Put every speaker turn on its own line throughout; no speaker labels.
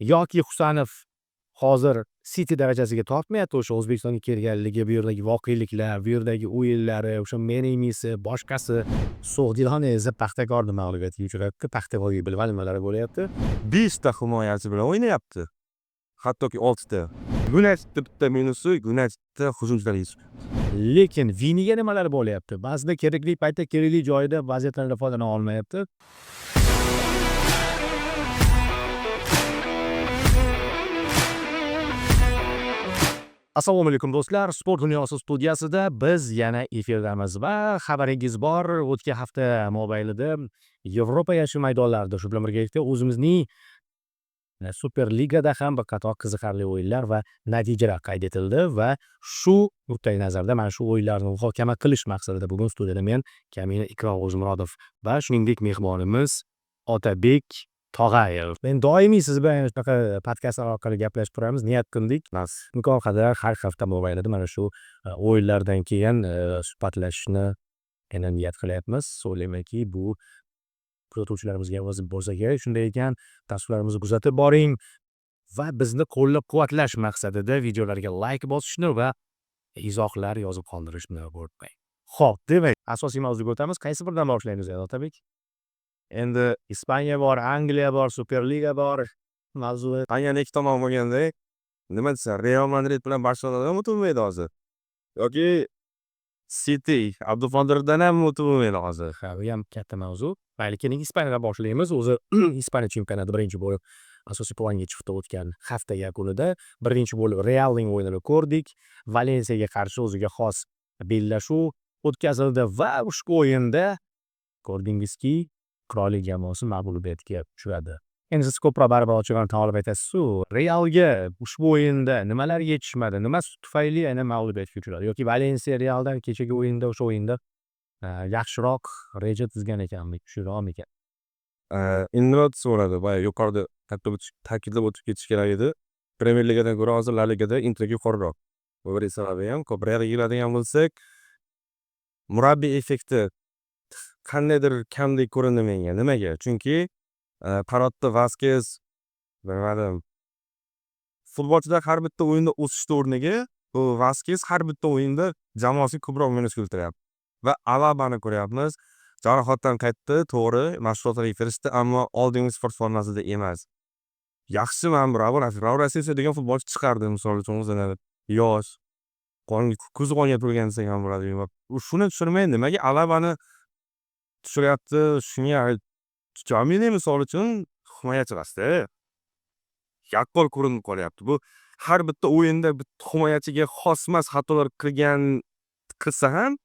Yoki Husanov hozir City darajasiga tortmayapti, o'sha O'zbekistonga kelganligi, bu yerdagi voqeliklar, bu yerdagi o'yinlari, o'sha Menemisi, boshqasi. So'g'diyona esa Paxtakorni mag'lubiyatiga uchrabdi. Paxtakorga bilmadim, nimalar bo'lyapti.
Beshta himoyachi bilan o'ynayapti. Hattoki oltita. Unitedda bitta minusi, Unitedda hujumchilar yetishmayapti.
Lekin Viniga nimalar bo'lyapti? Ba'zida kerakli paytda, kerakli joyida vaziyatlardan foydalana olmayapti. Assalomu alaykum, do'stlar. Sport dunyosi studiyasida biz yana efirdamiz va xabaringiz bor, o'tgan hafta mobaynida Yevropa yashil maydonlarida, shu bilan birgalikda o'zimizning Superligada ham bir qator qiziqarli o'yinlar va natijalar qayd etildi va shu nuqtai nazarda mana shu o'yinlarni muhokama qilish maqsadida bugun studiyada men, kamina Ikrom G'o'zimurodov, va shuningdek mehmonimiz Otabek Tog'ayev. Men doimiy siz bilan shunaqa podkastlar orqali gaplashib turamiz, niyat qildik. Imkon qadar har hafta mobaynida mana shu o'yinlardan keyin suhbatlashishni yana niyat qilyapmiz. O'ylaymanki, bu kuzatuvchilarimizga ham bo'lsa kerak. Shunday ekan, dasturlarimizni kuzatib boring va bizni qo'llab-quvvatlash maqsadida videolarga layk bosishni va izohlar yozib qoldirishni unutmang. Xo'p, demak, asosiy mavzuga o'tamiz. Qaysi biridan boshlaymiz endi, Otabek?
Endi
Ispaniya bor, Angliya bor, Superliga bor. Mavzu
Angliyani ikki tomon bo'lganda, nima desa, Real Madrid bilan Barselonadan o'tib bo'lmaydi hozir. Yoki City, Abduqodirdan ham o'tib bo'lmaydi hozir.
Ha, bu ham katta mavzu. Mayli, keling, Ispaniyadan boshlaymiz. O'zi Ispaniya chempionati birinchi bo'lib asosiy planga chiqdi o'tgan hafta yakunida. Birinchi bo'lib Realning o'yinini ko'rdik. Valensiyaga qarshi o'ziga xos bellashuv o'tkazildi va ushbu o'yinda ko'rdingizki, qirollik jamoasi mag'lubiyatga uchradi. Endi siz ko'proq baribir ochig'ini tan olib aytasiz-ku, Realga ushbu o'yinda nimalar yetishmadi, nima tufayli aynan mag'lubiyatga uchradi yoki Valensiya Realdan kechagi o'yinda, o'sha o'yinda yaxshiroq reja tuzgan ekanmi, kuchliroqmikan?
Endi nima desa bo'ladi, boya yuqorida ta'kidlab o'tib ketish kerak edi. Premier Ligadan ko'ra hozir La Ligada intriga yuqoriroq. Bu birinchi sababi ham. Ko'p Realga keladigan bo'lsak, murabbiy effekti qandaydir kamdek ko'rindi menga. Nimaga? Chunki Qarotda Vaskes, bilmadim, futbolchilar har bitta o'yinda o'sishni o'rniga bu Vaskes har bitta o'yinda jamoasiga ko'proq minus keltiryapti. Va Alabani ko'ryapmiz. Jarohatdan qaytdi, to'g'ri, mashg'ulotlarga kirishdi, ammo oldingi sport formasida emas. Yaxshi, mana bu Raul Asensio degan futbolchi chiqardi, misol uchun, o'zini yosh, ko'zi qonga turgan desak ham bo'ladi. U shuni tushunmay, nimaga Alabani tushiryapti, shunga Tchouameni, misol uchun, himoyachi emasda. Yaqqol ko'rinib qolyapti. Bu har bitta o'yinda bitta himoyachiga xos emas xatolar qilgan qilsa ham,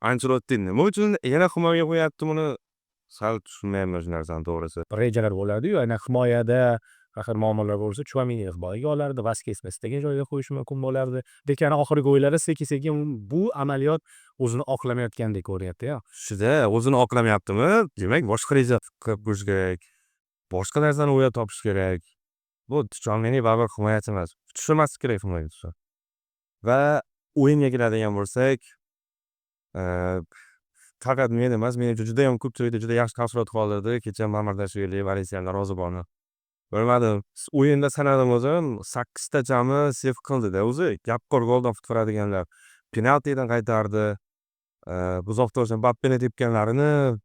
Ancelotti nima uchun yana himoyaga qo'yapti buni? Sal tushunmayapman shu narsani, to'g'risi.
Rejalar bo'ladi-yu, aynan himoyada axir muammolar bo'lsa, Tchouameni himoyaga olardi, Vaskesni istagan joyiga qo'yishi mumkin bo'lardi. Lekin oxirgi o'yinlarda sekin-sekin bu amaliyot o'zini oqlamayotgandek ko'rinyapti-ya.
Shuda o'zini oqlamayaptimi? Demak, boshqa reja qilib ko'rish kerak. Boshqa narsani o'ylab topish kerak. Bu Tchouameni baribir himoyachi emas. Tushirmaslik kerak himoyaga. Va o'yinga keladigan bo'lsak, faqat men emas, menimcha, judayam ko'pchilikda juda yaxshi taassurot qoldirdi. Kecha Mamardashvili Valensiya darvozaboni. Bilmadim, o'yinda sanadim o'zim, sakkiztachami seyf qildi-da o'zi. Yaqqol goldan qutqaradiganlar. Penaltidan qaytardi. Uzoqda o'sha Mbappeni tepganlarini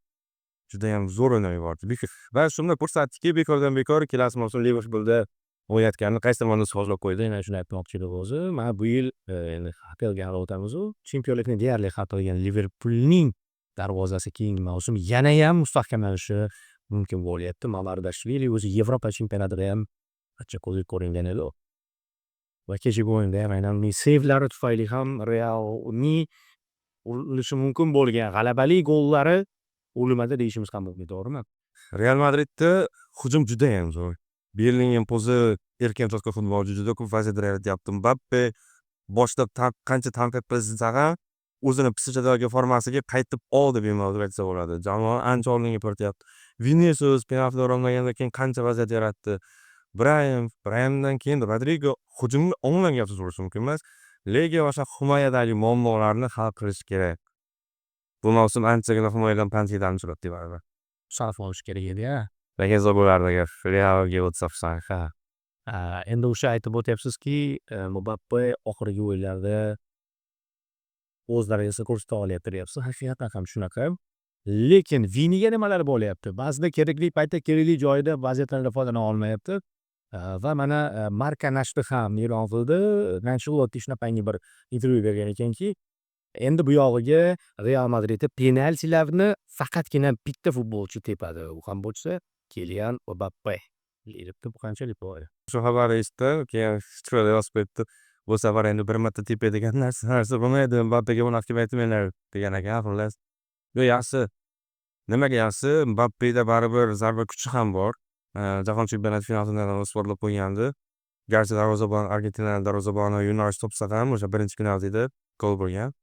judayam zo'r o'ynab yubordi. Va shunda ko'rsatdiki, bekordan bekor kelasi mavsum Liverpulda o'ynayotganini qaysi tomonda sozlab qo'ydi.
Yana shuni aytmoqchi edim o'zi. Mana bu yil endi HPLga o'tamiz-u, chempionlikni deyarli hal qilgan Liverpulning darvozasi keyingi mavsum yanayam mustahkamlanishi mumkin bo'lyapti. Mamardashvili o'zi Yevropa chempionatida ham ancha ko'zga ko'ringan edi. Va kechagi o'yinda ham aynan uning seyvlari tufayli ham Realning urilishi mumkin bo'lgan g'alabali gollari urilmadi deyishimiz ham mumkin, to'g'rimi?
Real Madridda hujum judayam zo'r. Bellingham o'zi erkin ijodkor futbolchi, juda ko'p vaziyatlar yaratyapti. Mbappe boshida qancha tanqid qilinsa ham, o'zini PSJdagi formasiga qaytib oldi bemalol deb aytsa bo'ladi. Jamoani ancha oldinga tortyapti. Vinisius penaltilar urolmagandan keyin qancha vaziyat yaratdi. Brahim, Brahimdan keyin Rodrigo, hujumga umuman gap so'z mumkin emas. Lekin o'sha himoyadagi muammolarni hal qilish kerak. Bu mavsum anchagina himoyadan pand yedamiz baribir.
Sarf olish kerak edi-ya.
Lekin zo'r bo'lardi agar Realga o'tsa.
Ha. Endi o'sha aytib o'tyapsizki, Mbappe oxirgi o'yinlarda o'z darajasini ko'rsata olyapti, deyapsiz. Haqiqatdan ham shunaqa. Lekin Viniga nimalar bo'lyapti? Ba'zida kerakli paytda, kerakli joyida vaziyatlardan foydalana olmayapti. Va mana Marca nashri ham e'lon qildi. Ancelotti shunaqangi bir intervyu bergan ekanki, endi bu yog'iga Real Madridda penaltilarni faqatgina bitta futbolchi tepadi. U ham bo'lsa Kilian Mbappe deyilibdi. Bu qanchalik to'g'ri?
Shu xabarni eshitdim, keyin chiroyli yozib qo'yibdi. Bu safar endi bir marta tepadigan narsa bo'lmaydi. Mbappega bunaqa qilib aytmanglar, degan ekan, xullas. Yo'q, yaxshi. Nimaga yaxshi? Mbappeda baribir zarba kuchi ham bor. Jahon chempionati finalida ham isbotlab qo'ygandi. Garchi darvozabon, Argentina darvozaboni yo'nalish topsa ham, o'sha birinchi penaltida gol bo'lgan.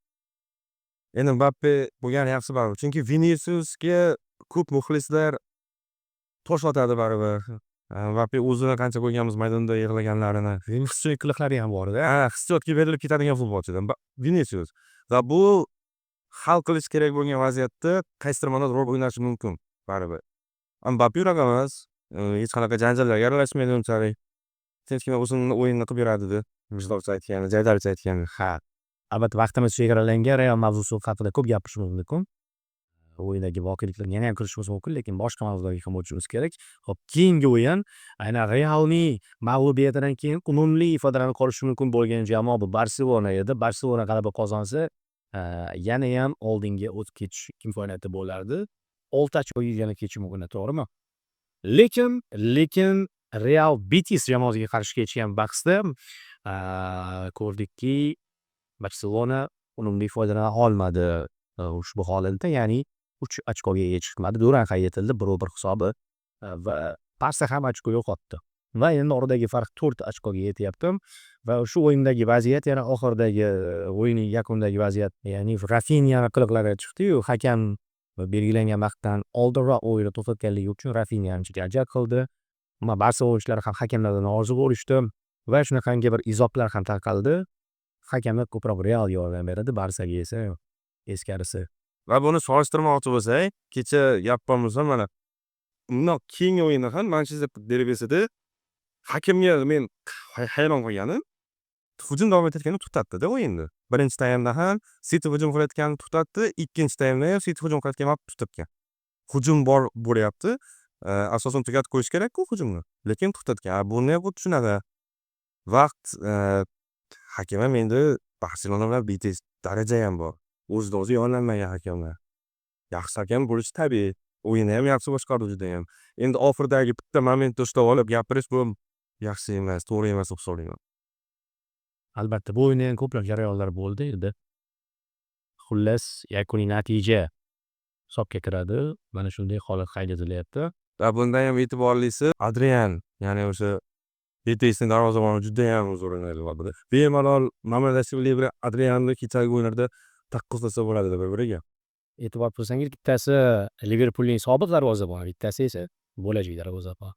Endi Mbappe bo'lgani yaxshi baribir. Chunki Vinisiusga ko'p muxlislar tosh otadi baribir. Mbappe o'zini qancha ko'rganmiz maydonda yig'laganlarini.
Hissiyot qiliqlari ham bor-da.
Ha, hissiyotga berilib ketadigan futbolchi Vinisius. Va bu hal qilish kerak bo'lgan vaziyatda qaysidir ma'noda rol o'ynashi mumkin baribir. Mbappe unaqa emas. Hech qanaqa janjallarga aralashmaydi unchalik. Tinchgina o'zini o'yinini qilib yuradi, misol aytganda, jaydaricha aytganda.
Ha. Albatta, vaqtimiz chegaralangan, Real mavzusi haqida ko'p gapirishimiz mumkin. O'yindagi voqeliklarga yana ham kirishimiz mumkin, lekin boshqa mavzularga ham o'tishimiz kerak. Xo'p, keyingi o'yin aynan Realning mag'lubiyatidan keyin unumli foydalanib qolishi mumkin bo'lgan jamoa bu Barselona edi. Barselona g'alaba qozonsa, yanayam oldinga o'tib ketish imkoniyati bo'lardi. 6 ochkoga egallab ketishi mumkin edi, to'g'rimi? Lekin Real Betis jamoasiga qarshi kechgan bahsda ko'rdikki, Barselona unumli foydalana olmadi ushbu holatda, ya'ni 3 ochkoga ega chiqmadi. Durang qayd etildi, 1-1 hisobi va Barsa ham ochko yo'qotdi. Va endi oradagi farq 4 ochkoga yetyapti va shu o'yindagi vaziyat, yana oxiridagi, o'yinning yakunidagi vaziyat, ya'ni Rafinyani qiliqlari chiqdiyu, hakam belgilangan vaqtdan oldinroq o'yinni to'xtatganligi uchun Rafinya ancha janjal qildi. Umuman, Barsa o'yinchilari ham hakamlardan norozi bo'lishdi va shunaqangi bir izohlar ham tarqaldi. Hakamlar ko'proq Realga yordam beradi, Barsaga esa teskarisi.
Va buni solishtirmoqchi bo'lsak, kecha gap bor bo'lsa, mana undan keyingi o'yinda ham, Manchester derbisida hakamga men hayron qolganim, hujum davom etayotganda to'xtatdi-da o'yinni. Birinchi taymda ham City hujum qilayotganini to'xtatdi, ikkinchi taymda ham City hujum qilayotgan vaqt to'xtatgan. Hujum bor bo'lyapti. Asosan tugatib qo'yish kerak-ku hujumni, lekin to'xtatgan. Buni ham xuddi shunaqa. Vaqt hakam ham endi Barselona bilan Betis, daraja ham bor. O'zidan o'zi yollanmagan hakamlar. Yaxshi hakam bo'lishi tabiiy. O'yinni ham yaxshi boshqardi judayam. Endi oxiridagi bitta momentni ushlab olib gapirish bu yaxshi emas, to'g'ri emas deb hisoblayman.
Albatta, bu o'yinda ham ko'plab jarayonlar bo'ldi endi. Xullas, yakuniy natija hisobga kiradi. Mana shunday holat qayd etilyapti.
Va bundan ham e'tiborlisi Adrian, ya'ni o'sha Betisning darvozaboni judayam zo'r o'ynaydi. Bemalol Mamardashvili bilan Adrianni kechagi o'yinlarda taqqoslasa bo'ladi bir-biriga.
E'tibor qilsangiz, bittasi Liverpulning sobiq darvozaboni, bittasi esa bo'lajak darvozabon.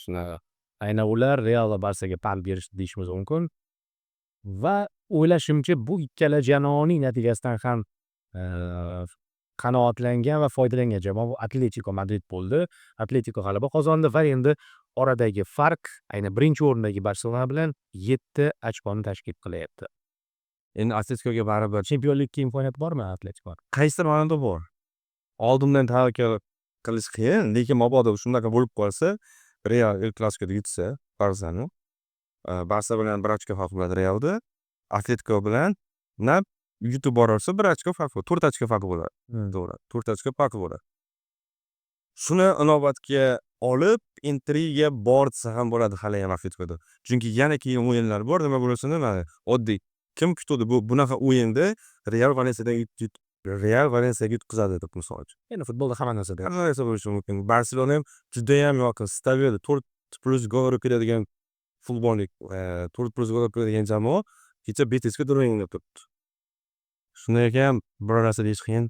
Shunaqa. Aynan ular Real va Barsaga pand berishdi deyishimiz mumkin. Va o'ylashimcha, bu ikkala jamoaning natijasidan ham qanoatlangan va foydalangan jamoa bu Atletiko Madrid bo'ldi. Atletiko g'alaba qozondi va endi oradagi farq aynan birinchi o'rindagi Barselona bilan 7 ochkoni tashkil qilyapti.
Endi Atletikoga baribir
Chempionlikka imkoniyat bormi Atletiko?
Qaysidir ma'noda bor. Oldindan tavakkal qilish qiyin, lekin mabodo shunaqa bo'lib qolsa, Real El Clasicoda yutsa Barsani, Barsa bilan bir ochko farq bo'ladi Realda, Atletiko bilan na yutib borarsa, bir ochko farq, 4 ochko farqi bo'ladi. To'g'ri, 4 ochko farqi bo'ladi. Shuni inobatga olib, intriga bor desa ham bo'ladi haliyam Atletikoda. Chunki yana keyin o'yinlar bor, nima bo'lishini mana oddiy kim kutuvdi bu bunaqa o'yinda Real Valensiyadan Real Valensiyaga yutqizadi deb, misol uchun.
Endi futbolda hamma narsa
Hamma narsa bo'lishi mumkin. Barselona ham judayam yoqin, stabil 4+ gol urib keladigan futbollik, 4+ gol urib keladigan jamoa kecha Betisga durang o'ynab turibdi. Shunday ekan, biror narsa deyish qiyin.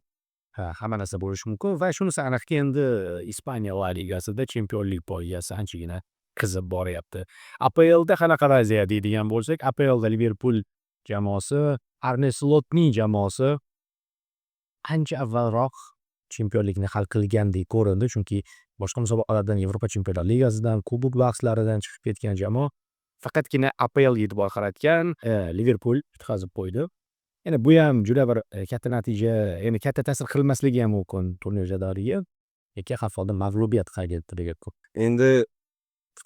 Ha, hamma narsa bo'lishi mumkin va shunisi aniqki, endi Ispaniya La Ligasida chempionlik poygasi anchagina qizib boryapti. APLda qanaqa vaziyat deydigan bo'lsak, APLda Liverpul jamoasi, Arne Slotning jamoasi ancha avvalroq chempionlikni hal qilgandek ko'rindi, chunki Boshqa musobaqalardan, Yevropa Chempionlar Ligasidan, kubok bahslaridan chiqib ketgan jamoa. Faqatgina APLga e'tibor qaratgan Liverpul yutqazib qo'ydi. Endi bu ham juda bir katta natija, endi katta ta'sir qilmasligi ham mumkin turnir jadvaliga. Lekin har holda mag'lubiyat qayd etdi Liverpul.
Endi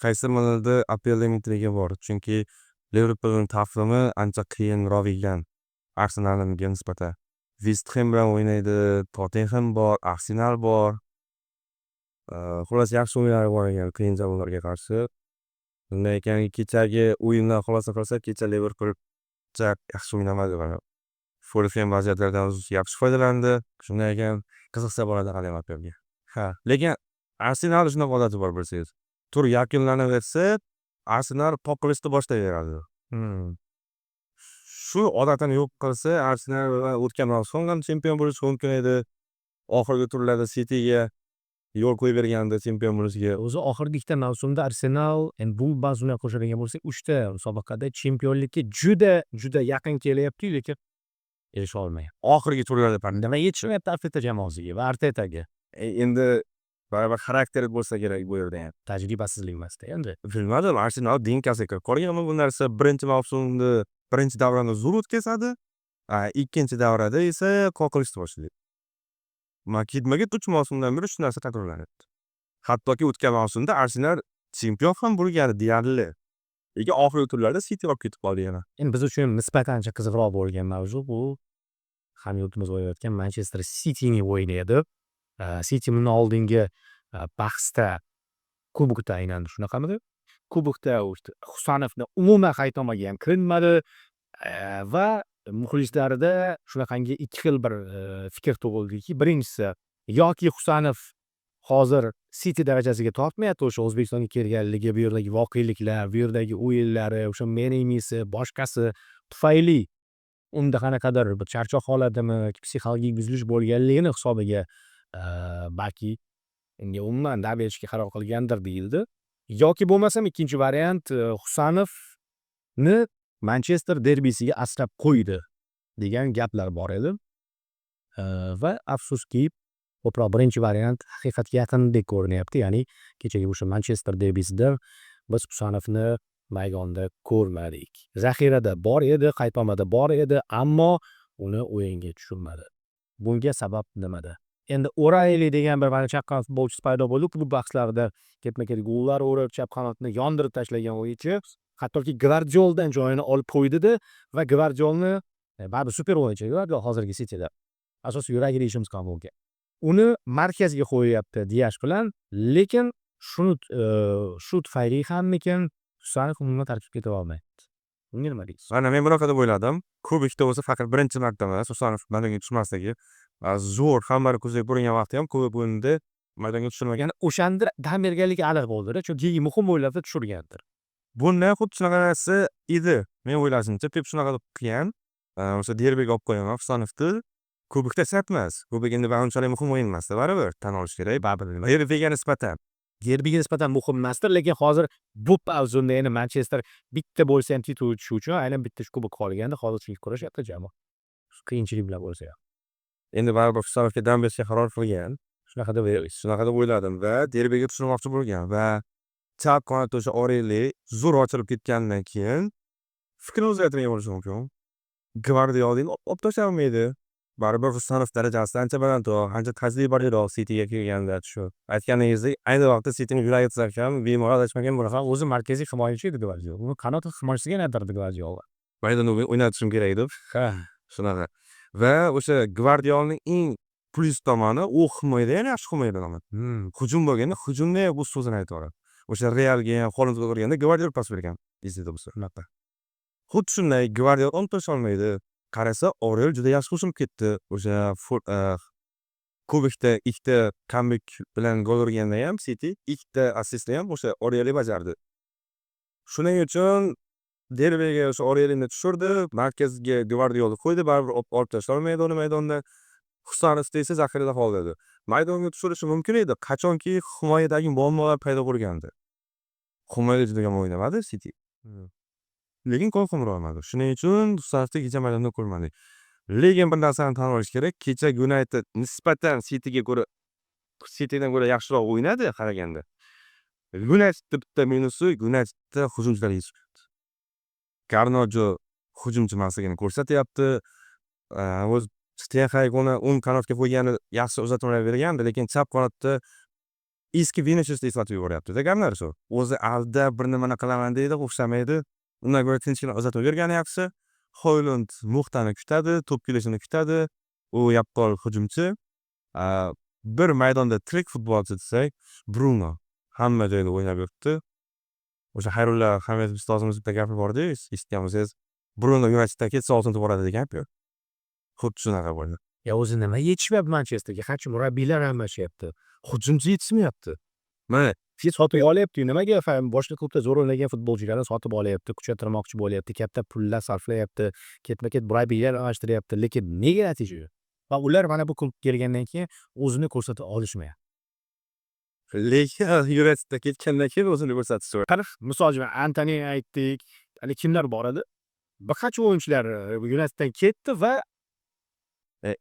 qaysi ma'noda APLda intriga bor, chunki Liverpulning taqvimi ancha qiyinroq ekan Arsenalga nisbatan. West Ham bilan o'ynaydi, Tottenham bor, Arsenal bor. Xullas, yaxshi o'yinlari bor ekan qiyin jamoalarga qarshi. Shunday ekan, kechagi o'yindan xulosa qilsak, kecha Liverpul yaxshi o'ynamadi mana. Fulham vaziyatlardan yaxshi foydalandi. Shunday ekan, qiziqsa bo'ladi haliyam APLga. Ha, lekin Arsenalda shunaqa odati bor, bilsangiz. Tur yakunlanaversa, Arsenal qoqilishni boshlayveradi. Shu odatini yo'q qilsa, Arsenal o'tgan mavsum ham chempion bo'lishi mumkin edi. Oxirgi turlarda Cityga yo'l qo'yib bergandi chempion bo'lishiga.
O'zi oxirgi ikkita mavsumda Arsenal, endi bu mavsumni ham qo'shadigan bo'lsak, uchta musobaqada chempionlikka juda, juda yaqin kelyapti, lekin erisha olmayapti.
Oxirgi turlarda.
Nima yetishmayapti Arteta jamoasiga va Artetaga?
Endi baribir xarakteri bo'lsa kerak bu yerda ham.
Tajribasizlik emasda endi.
Bilmadim, Arsenal DNKsiga kirib qolganmi bu narsa. Birinchi mavsumni, birinchi davrani zo'r o'tkazadi, ikkinchi davrada esa qoqilishni boshlaydi. Man ketma-ket 3 mavsumdan beri shu narsa takrorlanyapti. Hattoki o'tgan mavsumda Arsenal chempion ham bo'lgani deyarli. Lekin oxirgi turlarda City olib ketib qoldi yana.
Endi biz uchun nisbatan ancha qiziqroq bo'lgan mavzu bu hamyurtimiz o'ynayotgan Manchester Cityning o'yini edi. City bundan oldingi bahsda kubokda aynan shunaqamidi? Kubokda Husanovni umuman qaytamaga ham kiritmadi va muxlislarida shunaqangi ikki xil bir fikr tug'ildiki, birinchisi, yoki Husanov hozir City darajasiga tortmayapti, o'sha O'zbekistonga kelganligi, bu yerdagi voqeliklar, bu yerdagi o'yinlari, o'sha men emisi, boshqasi tufayli unda qanaqadir bir charchoq holatimi, psixologik buzilish bo'lganligini hisobiga balki unga umuman dam berishga qaror qilgandir deyildi. Yoki bo'lmasam, ikkinchi variant, Husanovni Manchester derbisiga asrab qo'ydi degan gaplar bor edi. Va afsuski, ko'proq birinchi variant haqiqatga yaqindek ko'rinyapti, ya'ni kechagi o'sha Manchester derbisida biz Husanovni maydonda ko'rmadik. Zaxirada bor edi, qaytolmada bor edi, ammo uni o'yinga tushirmadi. Bunga sabab nimada? Endi O'Rayli degan bir mana chaqqon futbolchisi paydo bo'ldi. Klub bahslarida ketma-ket gollar urib, chap qanotni yondirib tashlagan o'yinchi. Hattoki Gvardioldan joyini olib qo'ydida va Gvardiolni, baribir super o'yinchi Gvardiol hozirgi Cityda. Asosiy yuragi deyishimiz ham mumkin. Uni markazga qo'yyapti Diyash bilan, lekin shuni shu tufayli hammikin Husanov umuman tarkibga kira olmayapti. Bunga nima deysiz?
Mana men bunaqa deb o'yladim. Kubokda bo'lsa, faqat birinchi marta emas Husanov maydonga tushmasligi. Zo'r, hammani ko'ziga ko'ringan vaqti ham kubok o'yinida maydonga tushirmagan.
Ya'ni o'shanda dam berganligi aniq bo'ldida, chunki muhim o'yinlarda tushirgandir.
Bunda ham xuddi shunaqa narsa edi. Men o'ylashimcha, Pep shunaqa deb qilgan. O'sha derbiga olib qo'yaman Husanovni. Kubokda shart emas. Kubok endi unchalik muhim o'yin emasda baribir, tan olish kerak.
Baribir.
Derbiga nisbatan.
Derbiga nisbatan muhim emasdir, lekin hozir bu mavsumda endi Manchester bitta bo'lsa ham titul yutishi uchun aynan bitta shu kubok qolgandi. Hozir chunki kurashyapti jamoa. Qiyinchilik bilan bo'lsa ham.
Endi baribir Husanovga dam berishga qaror qilgan.
Shunaqa deb o'ylaysiz.
Shunaqa deb o'yladim va derbiga tushirmoqchi bo'lgan va chap qanotda o'sha Oreli zo'r ochilib ketganidan keyin fikrini o'zgartirgan bo'lishi mumkin. Gvardiolni olib tashlolmaydi. Baribir Husanov darajasi ancha balandroq, ancha tajribaliroq Cityga kelganda.
Shu.
Aytganingizdek, ayni vaqtda Cityni yuragi desak ham bemalol adashmagan
Bo'lsa, o'zi markaziy himoyachi edi Gvardiola. Uni qanot himoyachisiga aylantirdi Gvardiola.
Maydonda o'ynatishim kerak deb.
Ha.
Shunaqa. Va o'sha Gvardiolning eng plyus tomoni, u himoyada ham yaxshi himoyada tomon. Hujum bo'lganda, hujumda ham o'z so'zini ayta oladi. O'sha Realga ham Holandga urganda Gvardiol pas bergan, esingizda bo'lsa.
Shunaqa.
Xuddi shunday Gvardiol olib tashlolmaydi. Qarasa, Orel juda yaxshi qo'shilib ketdi. O'sha kubokda ikkita comeback bilan gol urganda ham City ikkita assistni ham o'sha Oreli bajardi. Shuning uchun derbiga o'sha Orelini tushirdi, markazga Gvardiolni qo'ydi, baribir olib tashlolmaydi uni maydondan. Husanovni esa zaxirada qoldirdi. Maydonga tushirishi mumkin edi, qachonki himoyadagi muammolar paydo bo'lganda. Himoyada juda yomon o'ynamadi City. Lekin gol ham ura olmadi. Shuning uchun Husanovni kecha maydonda ko'rmadik. Lekin bir narsani tan olish kerak, kecha United nisbatan Cityga ko'ra Citydan ko'ra yaxshiroq o'ynadi qaraganda. Unitedda bitta minusi, Unitedda hujumchilar yetishmayapti. Garnacho hujumchi emasligini ko'rsatyapti. O'zi Ten Hag uni o'ng qanotga qo'ygani yaxshi uzatmalar bergandi, lekin chap qanotda eski Viniciusni eslatib yuboryapti-da Garnacho. O'zi aldab bir nimani qilaman deydi, o'xshamaydi. Undan ko'ra tinchgina uzatma bergani yaxshi. Hoylund nuqtani kutadi, to'p kelishini kutadi. U yaqqol hujumchi. Bir maydonda tirik futbolchi desak, Bruno hamma joyda o'ynab yuribdi. O'sha Xayrulla Hamidov ustozimiz bitta gapi borda, eshitgan bo'lsangiz, Bruno Uniteddan ketsa, oltin to'p oladi degan gap. Xuddi shunaqa bo'ldi.
Ya o'zi nima yetishmayapti Manchesterga? Qancha murabbiylar almashyapti.
Hujumchi yetishmayapti. Mana.
Sotib olyapti. Nimaga boshqa klubda zo'r o'ynagan futbolchilarni sotib olyapti, kuchaytirmoqchi bo'lyapti, katta pullar sarflayapti, ketma-ket murabbiylar almashtiryapti, lekin nega natija yo'q? Va ular mana bu klubga kelgandan keyin o'zini ko'rsata olishmayapti.
Lekin Uniteddan ketgandan keyin o'zini ko'rsatishdi.
Qani, misol uchun, Antoni aytdik, hali kimlar bor edi? Bir qancha o'yinchilar Uniteddan ketdi va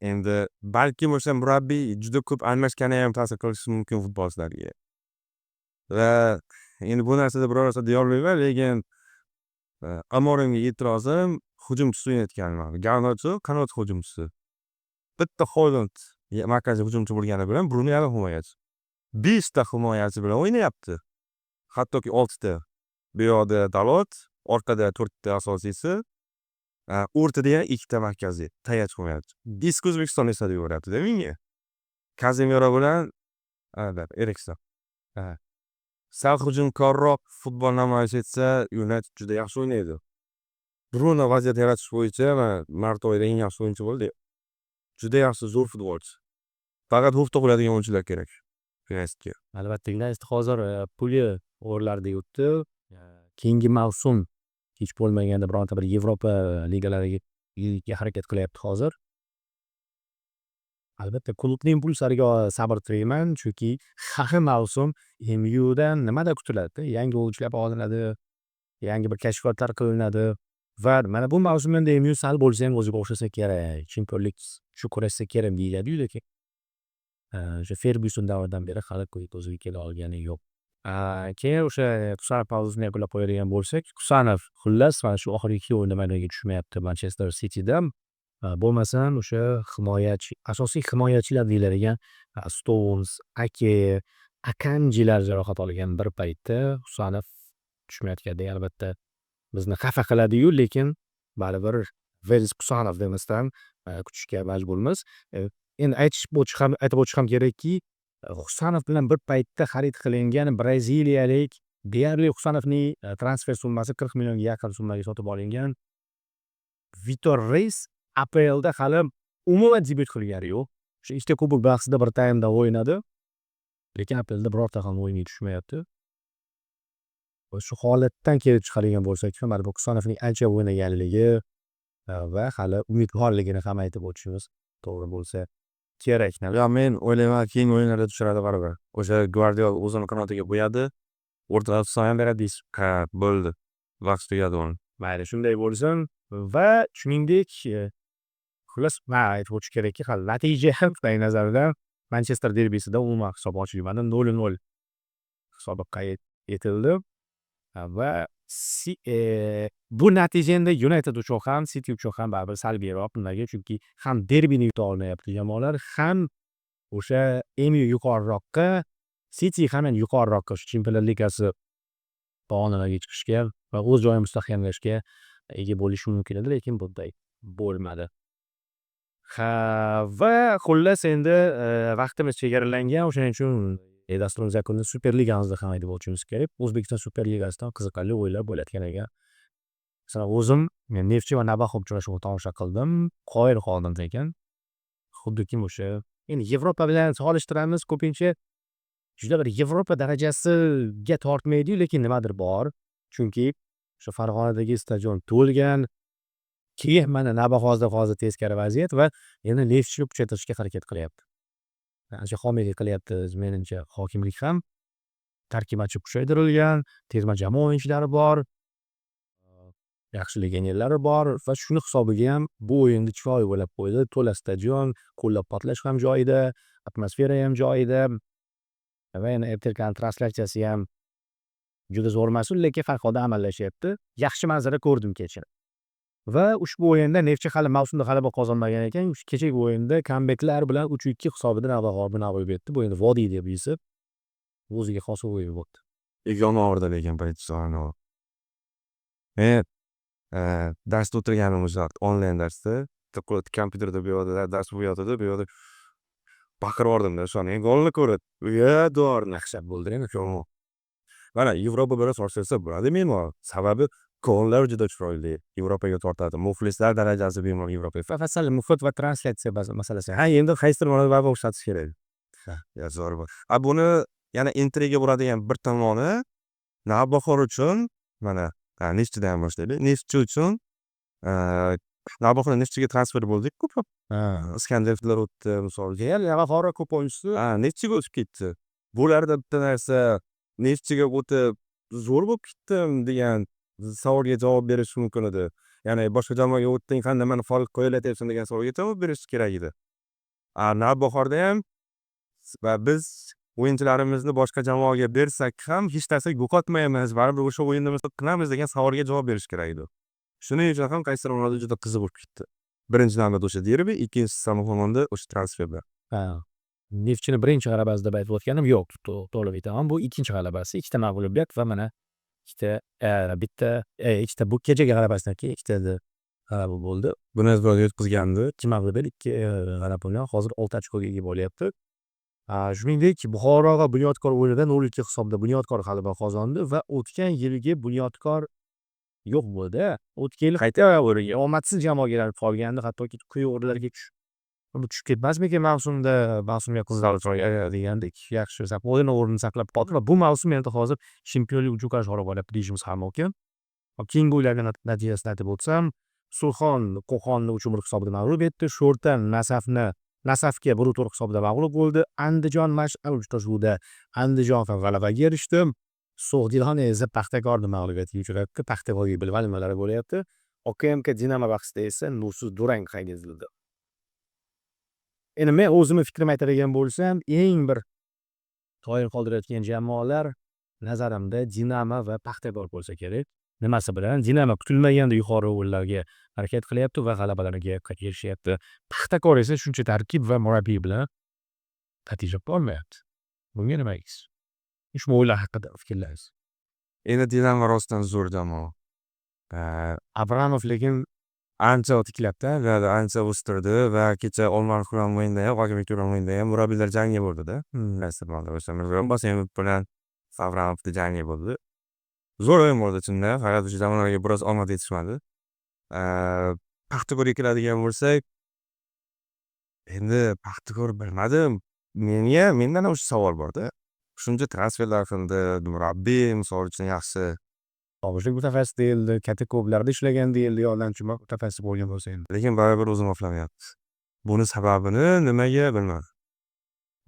Endi balkim o'sha murabbiy juda ko'p almashgani ham ta'sir qilishi mumkin futbolchilarga. Va endi bu narsada biror narsa deyolmayman, lekin Amorimga e'tirozim hujumchisi o'ynayotgani. Garnacho qanot hujumchisi. Bitta Hoylund markaziy hujumchi bo'lgani bilan Bruno yarim himoyachi. Beshta himoyachi bilan o'ynayapti. Hattoki oltita. Bu yoqda Dalot, orqada to'rtta asosiysi, o'rtada yana ikkita markaziy tayanch himoyachi. Eski O'zbekistonni eslatib yuboryapti-da menga. Kazemiro bilan Erikson. Sal hujumkorroq futbol namoyish etsa, United juda yaxshi o'ynaydi. Bruno vaziyat yaratish bo'yicha mana mart oyida eng yaxshi o'yinchi bo'ldi. Juda yaxshi, zo'r futbolchi. Faqat to'p uradigan o'yinchilar kerak Unitedga.
Albatta, United hozir puli o'rinlarda yuribdi. Keyingi mavsum hech bo'lmaganda bironta bir Yevropa ligalariga harakat qilyapti hozir. Albatta, klubning impulslariga sabr tilayman, chunki har mavsum MYudan nimadir kutiladi. Yangi o'yinchilar olinadi, yangi bir kashfiyotlar qilinadi va mana bu mavsum endi MYu sal bo'lsayam o'ziga o'xshasa kerak, chempionlik shu kurashsa kerak deyiladiyu, lekin o'sha Fergyuson davridan beri hali o'ziga kela olgani yo'q. Keyin o'sha Husanov mavzusini yakunlab qo'yadigan bo'lsak, Husanov, xullas, mana shu oxirgi ikki o'yinda maydonga tushmayapti Manchester Cityda. Bo'lmasam o'sha himoyachi, asosiy himoyachilar deyiladigan Stones, Ake, Akanjilar jarohat olgan bir paytda Husanov tushmayotgandek, albatta, bizni xafa qiladiyu, lekin baribir "Where is Husanov" demasdan kutishga majburmiz. Endi aytish ham aytib o'tish ham kerakki, Husanov bilan bir paytda xarid qilingan braziliyalik, deyarli Husanovning transfer summasi 40 millionga yaqin summaga sotib olingan Vitor Reis APLda hali umuman debyut qilgani yo'q. O'sha ikkita kubok bahsida bir taymda o'ynadi. Lekin APLda birorta ham o'yinga tushmayapti. Va shu holatdan kelib chiqadigan bo'lsak ham, baribir Husanovning ancha o'ynaganligi va hali umid borligini ham aytib o'tishimiz to'g'ri bo'lsa kerak.
Yo, men o'ylayman, keyingi o'yinlarda tushiradi baribir. O'sha Gvardiola o'zini qanotiga qo'yadi. O'rtada
Husanov beradi deysiz.
Ha, bo'ldi. Vaqt tugadi uni.
Mayli, shunday bo'lsin va shuningdek, xullas, man aytib o'tish kerakki, hali natija nuqtai nazaridan Manchester derbisida umuman hisob ochilmadi. 0:0 hisobi qayd etildi va bu natija endi United uchun ham, City uchun ham baribir salbiyroq. Nimaga? Chunki ham derbini yuta olmayapti jamoalar, ham o'sha MU yuqoriroqqa, City ham endi yuqoriroqqa, shu Chempionlar Ligasi pog'onalariga chiqishga va o'z joyini mustahkamlashga ega bo'lishi mumkin edi, lekin bunday bo'lmadi. Ha, va xullas, endi vaqtimiz chegaralangan, o'shaning uchun dasturimiz yakunida Superligamizda ham aytib o'tishimiz kerak. O'zbekiston Superligasidan qiziqarli o'yinlar bo'layotgan ekan. Masalan, o'zim Neftchi va Navbahor uchrashuvini tomosha qildim, qoyil qoldim lekin. Xuddi o'sha endi Yevropa bilan solishtiramiz ko'pincha, juda bir Yevropa darajasiga tortmaydiyu, lekin nimadir bor. Chunki o'sha Farg'onadagi stadion to'lgan. Keyin mana Navbahorda hozir teskari vaziyat va endi Neftchini kuchaytirishga harakat qilyapti. Ancha homiylik qilyapti menimcha hokimlik ham. Tarkib ancha kuchaytirilgan, terma jamoa o'yinchilari bor, yaxshi legionerlari bor va shuni hisobigayam bu o'yinni chiroyli o'ynab qo'ydi. To'la stadion, qo'llab-quvvatlash ham joyida, atmosferayam joyida. Va endi RTKni translyatsiyasi ham juda zo'r emas, lekin har holda amallashyapti. Yaxshi manzara ko'rdim kecha. Va ushbu o'yinda Neftchi hali mavsumda g'alaba qozonmagan ekan. Kechagi o'yinda kambeklar bilan 3-2 hisobida Navbahorni mag'lub etdi. Bu endi vodiy derbisi. O'ziga xos o'yin bo'ldi.
Yomon lekin birinchi. Men darsda o'tirganim o'sha onlayn darsda, kompyuterda bu yoqda dars bo'layotgandi, bu yoqda baqirib yubordimda o'shani golni ko'rib. Iya, devordim.
Dahshat bo'ldi endi.
Mana Yevropa bilan solishtirsa bo'ladi bemalol. Sababi gollar juda chiroyli. Yevropaga tortadi. Muxlislar darajasi bemalol Yevropaga.
Faqat sal muhit va translyatsiya masalasi.
Ha, endi qaysidir ma'noda baribir o'xshatish kerak. Ha, zo'r. A buni yana intriga bo'ladigan bir tomoni, Navbahor uchun, mana, Neftchidan ham boshlaylik. Neftchi uchun, Navbahor Neftchiga transfer bo'ldi ko'plab. Iskandarovlar o'tdi, misol uchun.
Real Navbahor ko'p o'yinchisi
Ha, Neftchiga o'tib ketdi. Bularda bitta narsa, Neftchiga o'tib zo'r bo'lib ketdim degan savolga javob berish mumkin edi. Ya'ni boshqa jamoaga o'tding, qanday mani faol qo'yilatyapsan degan savolga javob berish kerak edi. A Navbahorda ham va biz o'yinchilarimizni boshqa jamoaga bersak ham hech narsa yo'qotmaymiz, baribir o'sha o'yinni qilamiz degan savolga javob berish kerak edi. Shuning uchun ham qaysidir ma'noda juda qiziq bo'lib ketdi. Birinchi navbatda o'sha derbi, ikkinchisi tomonda o'sha transferlar.
Ha. Neftchini birinchi g'alabasi deb aytib o'tganim yo'q, to'g'rilab aytaman. Bu ikkinchi g'alabasi, ikkita mag'lubiyat va mana ikkita, bitta, ikkita, bu kechagi g'alabasidan keyin ikkita g'alaba bo'ldi.
Buni yutqizgandi.
Ikki mag'lubiyat, ikki g'alaba bilan hozir olti ochkoga ega bo'lyapti. Shuningdek, Buxoro va Bunyodkor o'yinida 0-2 hisobida Bunyodkor g'alaba qozondi va o'tgan yilgi Bunyodkor yo'q bo'ldi. O'tgan yil
Qayta o'ringa.
omadsiz jamoaga aylanib qolgandi, hattoki quyi o'rinlarga tushib ketmasmikin mavsumda, mavsumga degandek yaxshi o'zini o'rnini saqlab qoldi va bu mavsum endi hozir chempionlik uchun kurash olib boryapti deyishimiz ham mumkin. Keyingi o'yinlarning natijasini aytib o'tsam, Surxon Qo'qonni 3-1 hisobida mag'lub etdi. Sho'rtan Nasafni Nasafga 1-4 hisobida mag'lub bo'ldi. Andijon Mash'al uchrashuvida Andijon ham g'alabaga erishdi. So'g'diyona esa Paxtakorni mag'lubiyatiga uchratdi. Paxtakorga bilmadim nimalar bo'lyapti. OKMK Dinamo bahsida esa nursiz durang qayd etildi. Endi men o'zimni fikrimni aytadigan bo'lsam, eng bir qoyil qoldirayotgan jamoalar nazarimda Dinamo va Paxtakor bo'lsa kerak. Nimasi bilan? Dinamo kutilmaganda yuqori o'rinlarga harakat qilyapti va g'alabalarga erishyapti. Paxtakor esa shuncha tarkib va murabbiy bilan natija qila olmayapti. Bunga nima deysiz? Ushbu o'yinlar haqida fikrlaringiz?
Endi Dinamo rostdan zo'r jamoa.
Abramov lekin
ancha tiklabdi, ancha o'stirdi va kecha Olmaliq bilan o'yinda ham, Hokimlik bilan o'yinda ham murabbiylar jangi bo'ldida. O'sha Mirziyoyev bilan Abramovni jangi bo'ldi. Zo'r o'yin bo'ldi chindan, faqat o'sha jamoalarga biroz omad yetishmadi. Paxtakorga keladigan bo'lsak, endi Paxtakor, bilmadim. Menga, mendan ham o'sha savol borda. Shuncha transferlar qildi, murabbiy misol uchun yaxshi.
Obishlik mutaxassis deyildi, katta klublarda ishlagan deyildi, yordamchi mutaxassis bo'lgan bo'lsa endi.
Lekin baribir o'zini oqlamayapti. Buni sababini nimaga, bilmadim.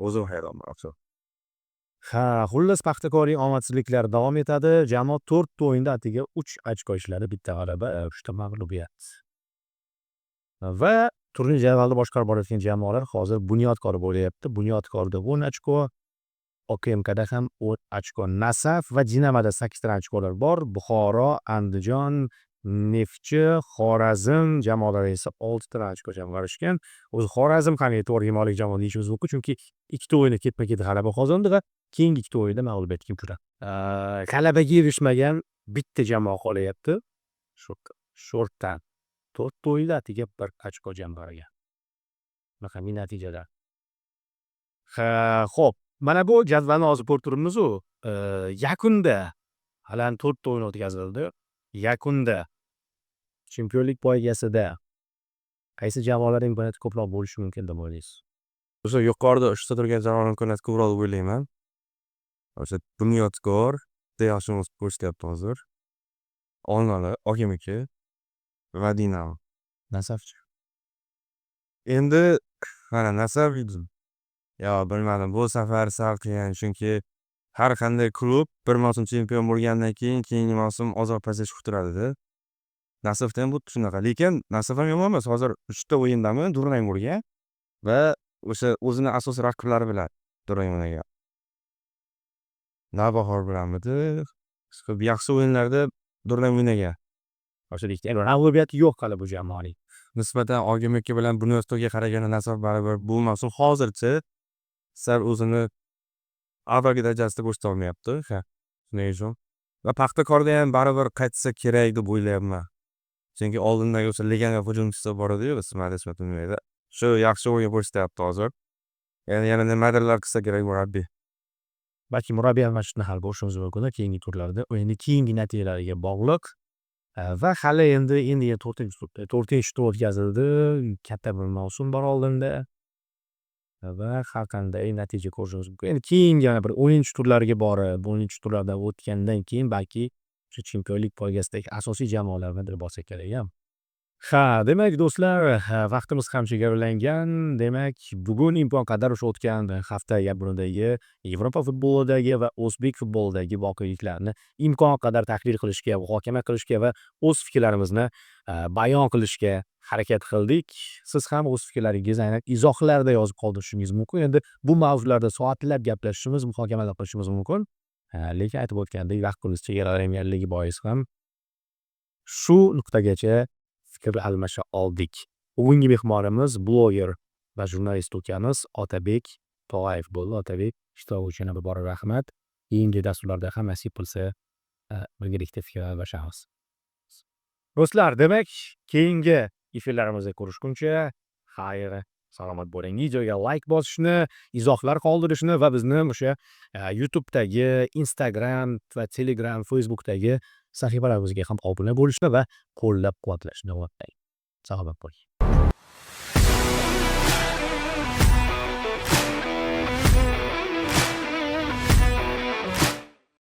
O'zim hayronman.
Ha, xullas, Paxtakorning omadsizliklari davom etadi. Jamoa to'rtta o'yinda atigi uch ochko ishladi, bitta g'alaba, uchta mag'lubiyat. Va turnir jadvalida boshqarib borayotgan jamoalar hozir Bunyodkor bo'lyapti. Bunyodkorda 10 ochko, OKMKda ham 10 ochko. Nasaf va Dinamoda sakkizta ochkolar bor. Buxoro, Andijon, Neftchi, Xorazm jamoalari esa oltita ochko jamg'arishgan. O'zi Xorazm ham e'tiborga molik jamoa deyishimiz mumkin, chunki ikkita o'yinda ketma-ket g'alaba qozondi va keyingi ikkita o'yinda mag'lubiyatga uchradi. G'alabaga erishmagan bitta jamoa qolyapti. Sho'rtan. To'rtta o'yinda atigi bir ochko jamg'argan. Bunaqangi natijalar. Ha, xo'p, mana bu jadvalni hozir ko'rib turibmiz-u. Yakunda hali to'rtta o'yin o'tkazildi. Yakunda chempionlik poygasida qaysi jamoalar imkoniyati ko'proq bo'lishi mumkin deb o'ylaysiz?
O'sha yuqorida uchta turgan jamoalar imkoniyati ko'proq deb o'ylayman. O'sha Bunyodkor juda yaxshi ko'rsatyapti hozir. Olmaliq, OKMK va Dinamo.
Nasafchi?
Endi mana Nasaf, yo bilmadim, bu safar sal qiyin, chunki har qanday klub bir mavsum chempion bo'lgandan keyin keyingi mavsum ozroq pasayish kuttiradida. Nasafda ham xuddi shunaqa, lekin Nasaf ham yomon emas. Hozir uchta o'yindami durang bo'lgan va o'sha o'zini asosiy raqiblari bilan durang o'ynagan. Navbahor bilanmidi? Yaxshi o'yinlarda durang o'ynagan.
O'sha ikkita mag'lubiyati yo'q hali bu jamoaning.
Nisbatan OGMK bilan Bunyodkorga qaraganda Nasaf baribir bu mavsum hozircha sal o'zini avvalgi darajasida ko'rsata olmayapti. Ha, shuning uchun va Paxtakorda ham baribir qaytsa kerak deb o'ylayapman. Chunki oldindagi o'sha legioner hujumchisi bor edi-yu, ismi adashmasam bilmaydi. Shu yaxshi o'yin ko'rsatyapti hozir. Endi yana nimadirlar qilsa kerak murabbiy.
Balki murabbiy almashishni hal ko'rishimiz mumkin keyingi turlarda. O'yinni keyingi natijalariga bog'liq. Va hali endi to'rtinchi tur o'tkazildi. Katta bir mavsum bor oldinda. Va har qanday natija ko'rishimiz mumkin. Endi keyingi yana bir 10-turlarga borib, 10-turlardan o'tgandan keyin balki o'sha chempionlik poygasidagi asosiy jamoalarni deb olsa kerak a. Ha, demak, do'stlar, vaqtimiz ham chegaralangan. Demak, bugun imkon qadar o'sha o'tgan hafta yakunidagi Yevropa futbolidagi va o'zbek futbolidagi voqeliklarni imkon qadar tahlil qilishga, muhokama qilishga va o'z fikrlarimizni bayon qilishga harakat qildik. Siz ham o'z fikrlaringizni aynan izohlarda yozib qoldirishingiz mumkin. Endi bu mavzularda soatlab gaplashishimiz, muhokamalar qilishimiz mumkin. Lekin aytib o'tgandek, vaqtimiz chegaralanganligi bois ham shu nuqtagacha fikr almasha oldik. Bugungi mehmonimiz bloger va jurnalist ukamiz Otabek Tog'ayev bo'ldi. Otabek, ishtirok uchun yana bir bora rahmat. Keyingi dasturlarda ham, nasib qilsa, birgalikda fikr almashamiz. Do'stlar, demak, keyingi efirlarimizda ko'rishguncha xayr, salomat bo'ling. Videoga layk bosishni, izohlar qoldirishni va bizni o'sha YouTube'dagi, Instagram va Telegram, Facebook'dagi sahifalarimizga ham obuna bo'lishni va qo'llab-quvvatlashni unutmang. Salomat bo'ling.